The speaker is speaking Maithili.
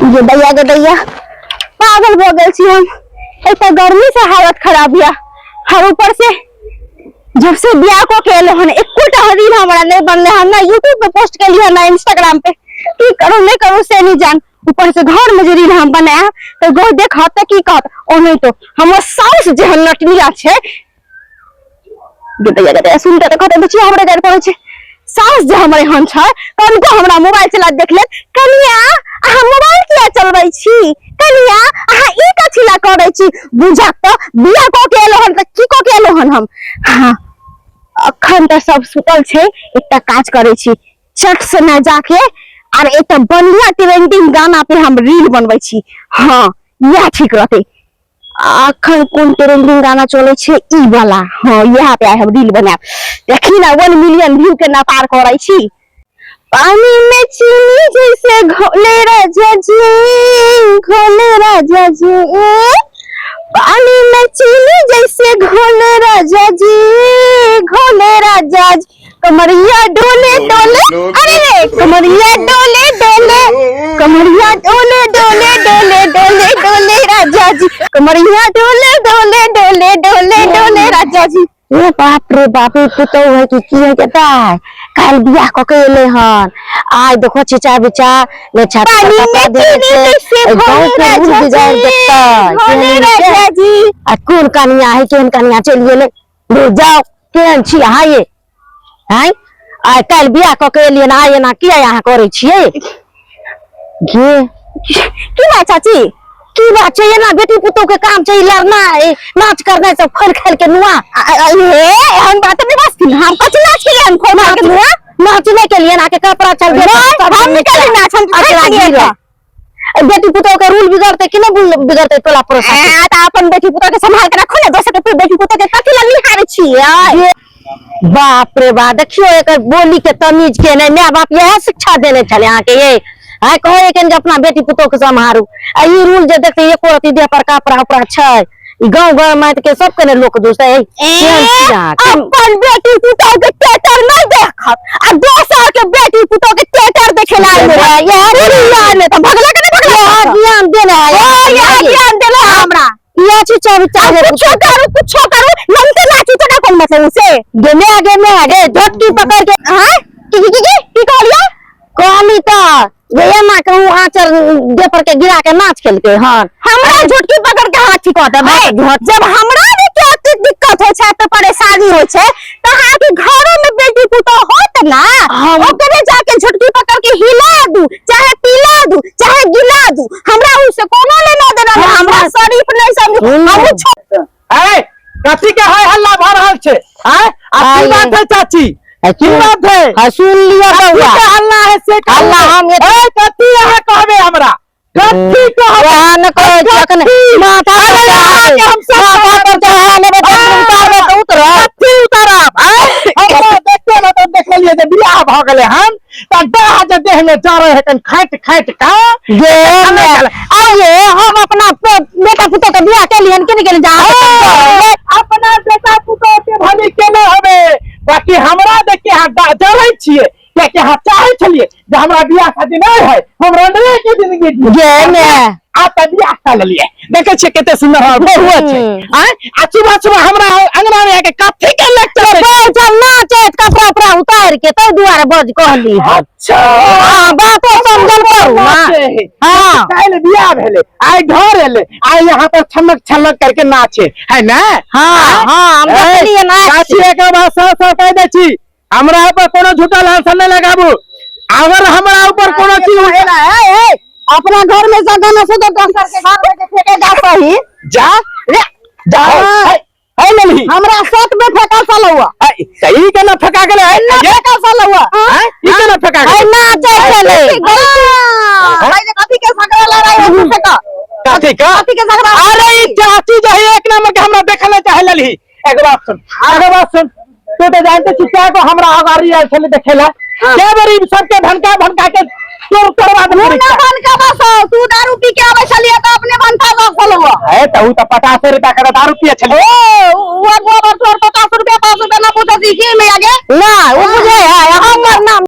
ये दैया गे दैया, पागल भऽ गेल छी हम। एक तऽ गर्मी से हालत खराब या, और ऊपर से जब से बियाह को के एलो हन एकोटा रील हमरा नहीं बनले हन, ना यूट्यूब पे पोस्ट केली हन ना इंस्टाग्राम पे। की करू नहीं करू से नहीं जान। ऊपर से घर में जे रील हम बनाया तो गो देखत त की कहत। ओ नहीं तो हमर साउस जेहन नटनिया छै गे दैया गे दैया, सुनते तऽ कहते बुचिया हमरा गारि पड़ै छै। साउस जे हमर एहन छै कनिको हमरा मोबाइल चला देख लेत, कनिया अहाँ मोबाइल किया चलबै छी, कनिया अहाँ ई कथी ला करै छी। बुझत तऽ बियाह कऽ के एलो हन तऽ की कऽ के एलो हन हम। हाँ अखन तऽ सब सुतल छै, एकटा काज करै छी, चट से ना जाके आर एकटा बढ़िया ट्रेंडिंग गाना पे हम रील बनबै छी। हाँ इएह ठीक रहतै। अखन कोन ट्रेंडिंग गाना चलै छै ई वाला, हाँ इएह पे हम रील बनायब। देखी ना 1 मिलियन व्यू के ना पार करै छी। पानी में चीनी जैसे घोले राजा जी, घोले राजा जी, पानी में चीनी जैसे घोले राजा जी, घोले राजा जी, कमरिया डोले डोले, अरे रे कमरिया डोले डोले, कमरिया डोले डोले डोले डोले डोले राजा जी, कमरिया डोले डोले डोले डोले डोले राजा जी। ए बाप रे बाप, ई पुतहु है कि की है के ताय काल्हि बियाह कऽ के एलै हन, आइ देखो चिचा बिचा ने छाती पर पानी कपड़ा में देने चीनी छै, जैसे एहि गाँव घोले के रूल राजा बिगाड़ि जी, देतै, घोले केहन छै? राजा जी। आ कोन कनिया है, केहन कनिया चलि गेलै, दूर जाओ, केहन छी अहाँ ये? आँय, आइ काल्हि बियाह कऽ के एलियै हन, आइ एना किया अहाँ करै छियै? गे की बात चाची? की बात छै? एना बेटी पुतोह के काम छै लड़ना, नाच करना, सब खोल खाल के नुआ। हे एहन बात नहि बाजथिन, हम कथी नाच केलियै हन खोल खाल के नुआ? नाच नहि केलियै, अहाँके कपड़ा चल गेल। नहि, हम नहि केलियै नाच, हम अच्छा, खाइ छलियै गिरल। तऽ। बेटी पुतोह के रूल बिगड़तै कि नहि बिगड़तै टोला पड़ोसा के? आ, तऽ अपन बेटी पुतोह के सम्हाल के राखू ने, दोसर के बेटी पुतोह के कथी लए निहारै छियै? बाप रे बाप, देखियो एकर बोली के तमीज के नहि, my बाप इएह शिक्षा देने छलै अहाँके ये। आइ कहै के जे अपना बेटी पुतोह के सम्हारू, आ ई रूल जे देखते एको रति देह पर कपड़ा उपड़ा छै, ई गाँव गाँव माटि के सबके ने लोक दोष है। केहन छी अहाँ? अपन बेटी पुतोह के टेटर नहि देखत आ दोसर के बेटी पुतोह के टेटर देखे ला आयल रहे। इएह बुढ़िया ने तऽ भगला के नहि भगला इएह ज्ञान देने है। ओ, इएह ज्ञान देले है हमरा। इएह चीज चाहे आ कुछो करू कुछो करू, लमते नाची तो ना कोन मतलब से। गे मैं गे मैं गे झटकी पकड़ के। हाँ? की की की की की कहलियै? कहली तऽ जे एना कहूँ आँचर देह पर के गिरा के नाच केलकै हन। हमरा झुटकी पकड़ के हाथ ठीक कऽ देबै? हाँ, झट। जब हमरा भी के एते दिक्कत होइ छै, एते परेशानी होइ छै, तऽ अहाँके घरो में बेटी पुतोह होत ना, हम- ओकरे जाके झुटकी पकड़ के हिला दू, चाहे पिला दू, चाहे गिला दू, हमरा उससे कोनो लेना देना नहीं, हमरा शरीफ नहीं समझू, हमहूँ छोड़। ए, कथी के हाय हल्ला भऽ रहल छै? आँय? आ की आइ- बात है चाची? की बात है? हाँ, सुन लिअ कथी बौआ। के हल्ला है से कहू। हल्ला हम ए, कथी अहाँ कहबै हमरा? कथी कहबै? वएह ने कहै छी अखन कथी? माथा पर अरे चढ़ा अहाँके देब। हम सब माथा पर चढ़ा लेबै तऽ उतारबै तऽ उतरत। कथी उतारब? आँय? हमरा देखते ने तऽ देखलियै जे बियाह भऽ गेलै हन, तऽ डाह जे देह में जरै है कन खाटि खाटि कऽ। गे नहि माय, चलै। आइये हम अपना बेटा पुतोह के बियाह केलियन कि नहि केलियन? जा ए, अपना बेटा पुतोह के भली केने होबे, बाकी हमरा देखिए अहाँ जरै छियै, कियाकि अहाँ चाहै छलियै जे हमरा बियाह शादी नहि है, हम रंडवे के जिंदगी जियै। गे माय। आब तऽ बियाह कऽ लेलियै, देखै छियै कते सुन्दर हमर बहुओ छै। आँय? आ सुबह सुबह हमरा अंगना में आके कथी के लेक्चर दै छै? चल नाचैत कपड़ा उपड़ा उतारि के ताहि दुआरे बज कहली हन। अच्छा। हाँ, बातो समझल करू ना। नाचे है। हाँ। काल्हि बियाह भेलै, आइ घर एलै, आइ यहाँ पर छमक छलक करके नाचे है ना? हाँ, हाँ, हम ए, देखलियै नाच। चाची, एक बात साफ साफ कहि दै छी, हमरा ऊपर कोनो झूठा लांछन नहि लगाबू। अगर हमरा ऊपर कोनो चीज ए, ए, अपना घर में से गाना सुधर दोसर के घर में के फेंके जा सही। जा रे, जा, हाँ। है, है ललही। हमरा सत में फेंका साल हुआ। ऐ, त ई केना फेंका गेलै? ऐ, ना ये? फेंका साल हुआ। ऐ, ई केना फेंका गेलै? ऐ, नाचै छलै। हाँ। भाई, कथी के झगड़ा लड़ाई हो फेंका? कथी का? कथी के झगड़ा? अरे ई चाची जे है एक नंबर के हमरा देखले चाहे ललही। एक बात सुन, एक बात सुन, तू तो जानते छी क्या को हमरा अगाड़ी आयल छलै देखेला। हाँ। के बेर ई सबके भनका भनका के तोड़ तोड़वा देलकै। तू ना भनका बस, तू दारू पी के आबै छलियै तऽ अपने भनका बसल हुआ। है तऽ ऊ तऽ 50 रुपया के दारू पिए छलै। ओ, ऊ अगुआ बरसोर 50 रुपया, 5 रुपया ना पूछै छी की मैया गे? ना, ऊ बुझै है, हमर नाम